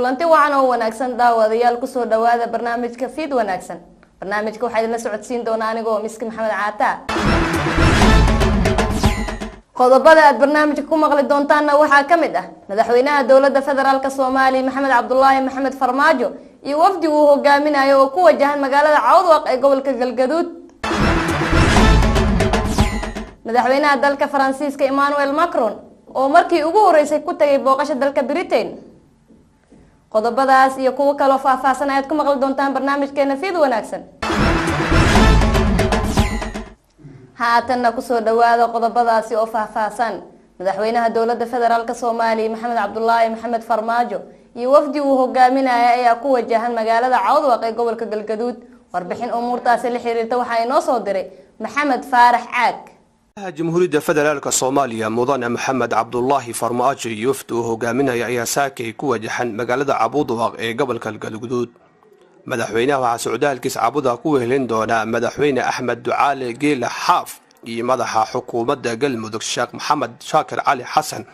Kulanti wacan oo wanaagsan, daawadayaal. Kusoo dhawaada barnaamijka Fiid Wanaagsan. Barnaamijka waxaa idinla socodsiin doona anigoo Miski Maxamed Caata. Qodobada aad barnaamijka ku maqli doontaanna waxaa ka mid ah madaxweynaha Dowladda Federaalk Soomaaliya, Maxamed Cabdulaahi Maxamed Farmaajo, iyo wafdi uu hogaaminayo oo ku wajahan magaalada Cawdwaq ee gobolka Galgaduud. Madaxweynaha dalka Faransiiska, Emmanuel Macron, oo markii ugu horeysay ku tagay booqasha dalka Britain. Qodobadaas iyo kuwo kaloo faahfaahsan ayaad ku maqli doontaan barnaamijkeena Fiid Wanaagsan. Haatanna kusoo dhawaada qodobadaasi oo faahfaahsan. Madaxweynaha Dowladda Federaalk Soomaaliya, Maxamed Cabdulaahi Maxamed Farmaajo, iyo wafdi uu hogaaminaya ayaa ku wajahan magaalada Cawdwaq ee gobolka Galgaduud. Warbixin umuurtaasi la xiriirta waxaa inoo soo diray Maxamed Faarax Caag. Jamhuuriyadda Federaalk Soomaaliya, Mudane Maxamed Cabdulaahi Farmaajo iyo wafdi uu hogaaminaya ayaa saakay ku wajahan magaalada Cabudwaq ee gobolka Galguduud. Madaxweynaha waxaa socdaalkiis Cabuda ku wehelin doonaa Madaxweyne Axmed Ducaale Geela Xaaf iyo madaxa xukuumadda Galmudug, Sheekh Maxamed Shaakir Cali Xasan,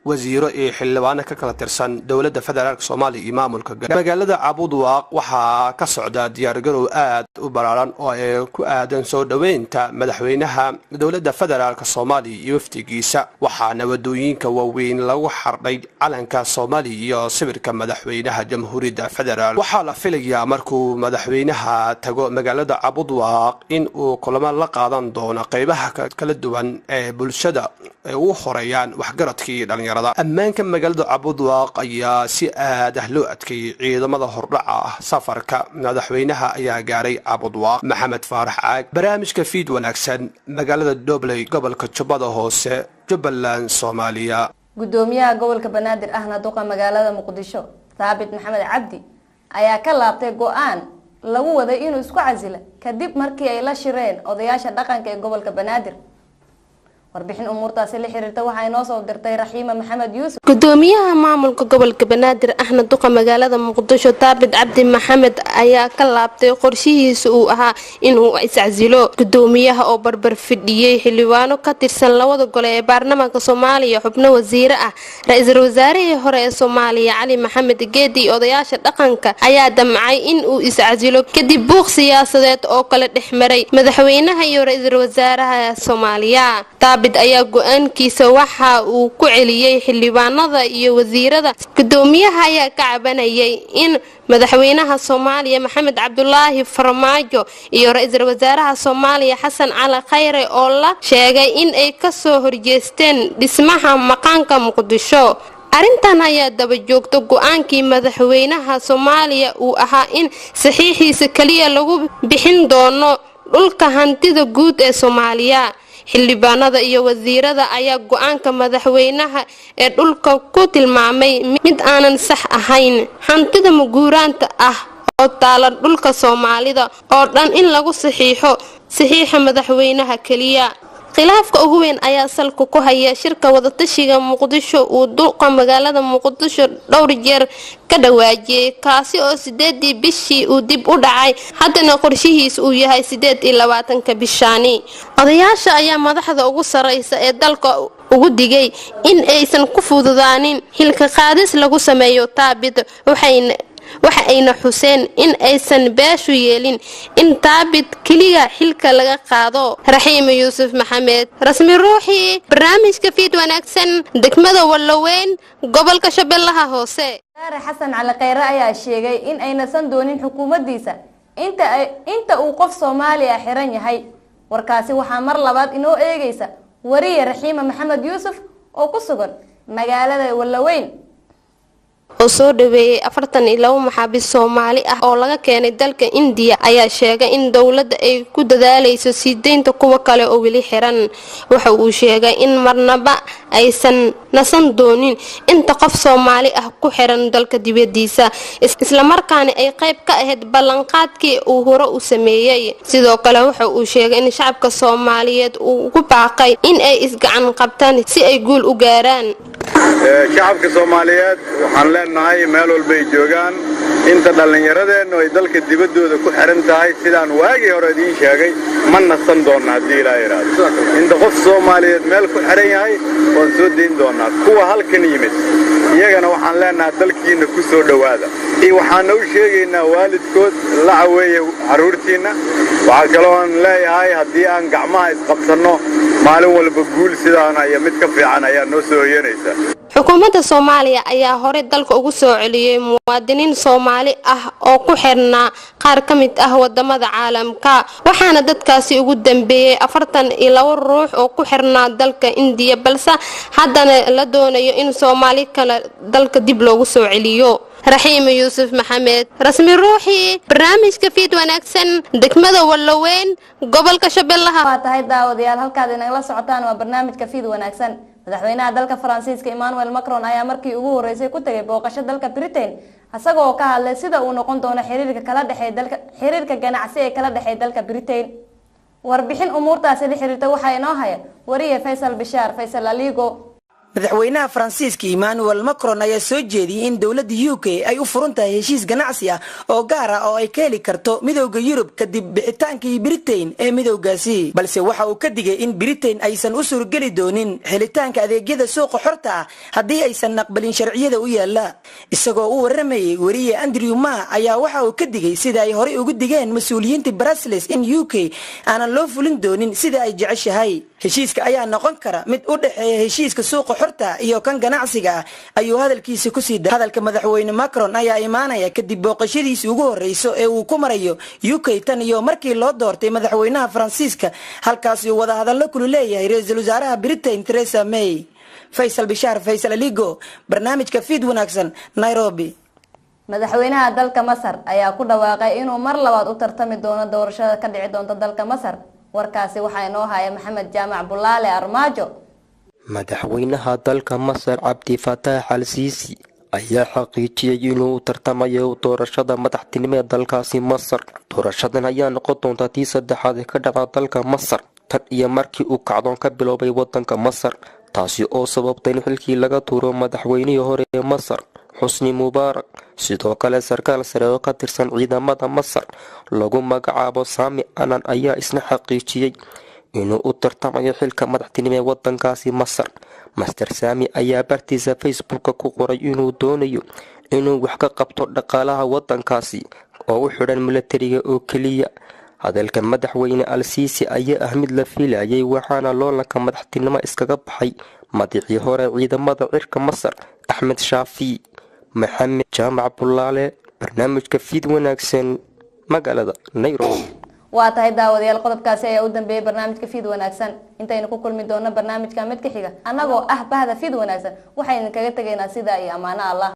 wasiiro iyo xildhibaano ka kala tirsan Dowladda Federaalk Soomaaliya iyo maamulka. Magaalada Cabudwaaq waxaa ka socda diyaargarow aad u balaaran oo ay ku aadan soo dhoweynta madaxweynaha Dowladda Federaalk Soomaaliya iyo wafdigiisa, waxaana wadooyinka waaweyn lagu xardhay calanka Soomaaliya iyo sawirka madaxweynaha Jamhuuriyadda Federaal. Waxaa la filayaa markuu madaxweynaha tago magaalada Cabudwaaq in uu kulamo la qaadan doono qeybaha kala duwan ee bulshada ay ugu horeeyaan waxgaradka iyo dhalinyarada. Ammaanka magaalada Cabudwaaq ayaa si aad ah loo adkeeyey. Ciidamada hordhaca ah safarka madaxweynaha ayaa gaaray Cabudwaaq. Maxamed Faarax Caag, barnaamijka Fiid Wanaagsan, magaalada Dobley, gobolka Jubbada Hoose, Jubbaland, Soomaaliya. Gudoomiyaha gobolka Banaadir ahna duqa magaalada Muqdisho, Thaabit Maxamed Cabdi, ayaa ka laabtay go-aan lagu waday inuu isku casila kadib markii ay la shireen odayaasha dhaqanka ee gobolka Banaadir. Warbixin umuurtaasi la xiriirta waxaa inoo soo dirtay Raxiima Maxamed Yuusuf. Gudoomiyaha maamulka gobolka Banaadir ahna duqa magaalada Muqdisho, Taabit Cabdi Maxamed, ayaa ka laabtay qorshihiisa uu ahaa inuu iscasilo. Gudoomiyaha oo barbar fidhiyey xildhibaano ka tirsan labada gole ee baarlamaanka Soomaaliya, xubno wasiire ah, ra-iisul wasaarihii hore ee Soomaaliya Cali Maxamed Geedi iyo odayaasha dhaqanka, ayaa damcay in uu iscasilo kadib buuq siyaasadeed oo kala dhex maray madaxweynaha iyo ra-iisul wasaaraha Soomaaliya. Taabit ayaa go-aankiisa waxa uu ku celiyey xildhibaanada iyo wasiirada. Gudoomiyaha ayaa ka cabanayay in madaxweynaha Soomaaliya, Maxamed Cabdulaahi Farmaajo, iyo ra-iisul wasaaraha Soomaaliya, Xasan Cali Khayre, oo la sheegay in ay kasoo horjeesteen dhismaha maqaanka Muqdisho. Arrintan ayaa daba joogta go-aankii madaxweynaha Soomaaliya uu ahaa in saxiixiisa keliya lagu bixin doono dhulka hantida guud ee Soomaaliya. Xildhibaanada iyo wasiirada ayaa go-aanka madaxweynaha ee dhulka ku tilmaamay mid aanan sax ahayn, hantida maguuraanta ah oo taala dhulka Soomaalida oo dhan in lagu saxiixo saxiixa madaxweynaha keliya. Khilaafka ugu weyn ayaa salka ku haya shirka wadatashiga Muqdisho uu duqa magaalada Muqdisho dhowr jeer ka dhawaajiyey, kaasi oo 8-dii bishii uu dib u dhacay, haddana qorshihiis uu yahay 28-ka bishaani. Odayaasha ayaa madaxda ugu sareysa ee dalka ugu digay in aysan ku fududaanin xilka qaadis lagu sameeyo Taabit, waxa ayna xuseen in aysan beeshu yeelin in Taabit keliya xilka laga qaado. Raxiima Yuusuf Maxamed, Rasmi Ruuxii, barnaamijka Fiid Wanaagsan, degmada Walloweyn, gobolka Shabeellaha Hoose. Wasaare Xasan Cali Kheyre ayaa sheegay in aynasan doonin xukuumaddiisa inta uu qof Soomaaliya xiran yahay. Warkaasi waxaa mar labaad inoo eegaysa wariye Raxiima Maxamed Yuusuf oo ku sugan magaalada Wallaweyn. Oo soo dhaweeyey 42 maxaabiis Soomaali ah oo laga keenay dalka Indiya, ayaa sheegay in dowladda ay ku dadaalayso sii deynta kuwa kale oo weli xiran. Waxa uu sheegay in marnaba aysan nasan doonin inta qof Soomaali ah ku xiran dalka dibadiisa, islamarkaana ay qayb ka ahayd ballanqaadkii uu hore u sameeyey. Sidoo kale waxa uu sheegay in shacabka Soomaaliyeed uu ugu baaqay in ay isgacan qabtaan si ay guul u gaaraan. Shacabka Soomaaliyeed waxaan leenahay, meel walbay joogaan, inta dhallinyaradeennu ay dalka dibaddooda ku xihan tahay, sidaan waagii hore idiin sheegay, ma nasan doonna haddii Ilaa yidhaahdo. Inta qof Soomaaliyeed meel ku xidhan yahay, waan soo dayn doonnaa. Kuwa halkan yimid Iyagana waxaan leenahay dalkiinna ku soo dhowaada. Waxaana u sheegaynaa waalidkood la caweeya carruurtiinna. Waxaa kaloon leeyahay haddii aan gacmaha isqabsanno maalin walba guul sidaana iyo mid ka fiican ayaa noo soo hoyanaysa. Xukuumadda Soomaaliya ayaa horey dalka ugu soo celiyey muwaadiniin Soomaali ah oo ku xirnaa qaar ka mid ah wadamada caalamka, waxaana dadkaasi ugu dambeeyey 42 ruux oo ku xirnaa dalka Indiya, balse haddana la doonayo in Soomaali kale dalka dib loogu soo celiyo. Raxiima Yuusuf Maxamed, Rasmi Ruuxii, barnaamijka Fiid Wanaagsan, degmada Walloweyn, gobolka Shabeellaha. Waa tahay daawadayaal, halkaad inagala socotaan waa barnaamijka Fiid Wanaagsan. Madaxweynaha dalka Faransiiska Emmanuel Macron ayaa markii ugu horeysay ku tegay booqasho dalka Britain, isagoo ka hadlay sida uu noqon doono xiriirka kala dhexeey dalka, xiriirka ganacsi ee kala dhexeey dalka Britain. Warbixin umuurtaasi la xiriirta waxaa inoo haya wariye Faysal Bishaar Faysal Aligo. Madaxweynaha Faransiiska Emmanuel Macron ayaa soo jeediyey in dowladda UK ay u furan tahay heshiis ganacsi ah oo gaar ah oo ay ka heli karto Midowda Yurub kadib bixitaankii Britain ee midowgaasi, balse waxa uu ka digay in Britain aysan u suurgeli doonin helitaanka adeegyada suuqa xorta ah haddii aysan aqbalin sharciyada u yaala. Isagoo u waramayay weriye Andrew Marr ayaa waxa uu ka digay sida ay horey ugu digeen mas-uuliyiinta Brussels in UK aanan loo fulin doonin sida ay jeceshahay. Heshiiska ayaa noqon kara mid u dhexeeya heshiiska suuqa xorta iyo kan ganacsiga ah, ayuu hadalkiisa kusii. Hadalka madaxweyne Macron ayaa imaanaya kadib booqashadiisii ugu horeyso ee uu ku marayo UK tan iyo markii loo doortay madaxweynaha Faransiiska, halkaasi uu wadahadallo kulu leeyahay ra-iisul wasaaraha Britain Theresa May. Faysal Bishaar Faysal Aligo, barnaamijka Fiid Wanaagsan, Nairobi. Madaxweynaha dalka Masar ayaa ku dhawaaqay inuu mar labaad u tartami doono doorashada ka dhici doonta dalka Masar. Warkaasi waxaa inoo haya Maxamed Jaamac Bulaale Armaajo. Madaxweynaha dalka Masar Cabdifataax Al Siisi ayaa xaqiijiyey inuu u tartamayo doorashada madaxtinimo ee dalkaasi Masar. Doorashadan ayaa noqon doonta tii saddexaad ee ka dhaca dalka Masar tan iyo markii uu kacdoon ka biloobay wadanka Masar, taasi oo sababtay in xilkii laga tuuro madaxweynihii hore ee Masar Xusni Mubaarak. Sidoo kale sarkaal sare oo ka tirsan ciidamada Masar lagu magacaabo Saami Anan ayaa isna xaqiijiyey inuu u tartamayo xilka madaxtinimo ee wadankaasi Masar. Master Saami ayaa bartiisa Facebooka ku qoray inuu doonayo inuu wax ka qabto dhaqaalaha wadankaasi oo u xidhan milatariga oo keliya. Hadalka madaxweyne Al Siisi ayaa ah mid la filayay, waxaana loolanka madaxtinimo iskaga baxay madicii hore ciidamada cirka Masar Axmed Shaafi. Maxamed Jaamac Bulaale, barnaamijka Fiid Wanaagsan, magaalada Nairobi. Waa tahay daawadayaal, qodobkaasi ayaa u dambeeyey barnaamijka Fiid Wanaagsan. Intaynu ku kulmi doono barnaamijka mid ka xiga, annagoo ah bahda Fiid Wanaagsan waxaynu kaga tegaynaa sidaa iyo amaano Allah.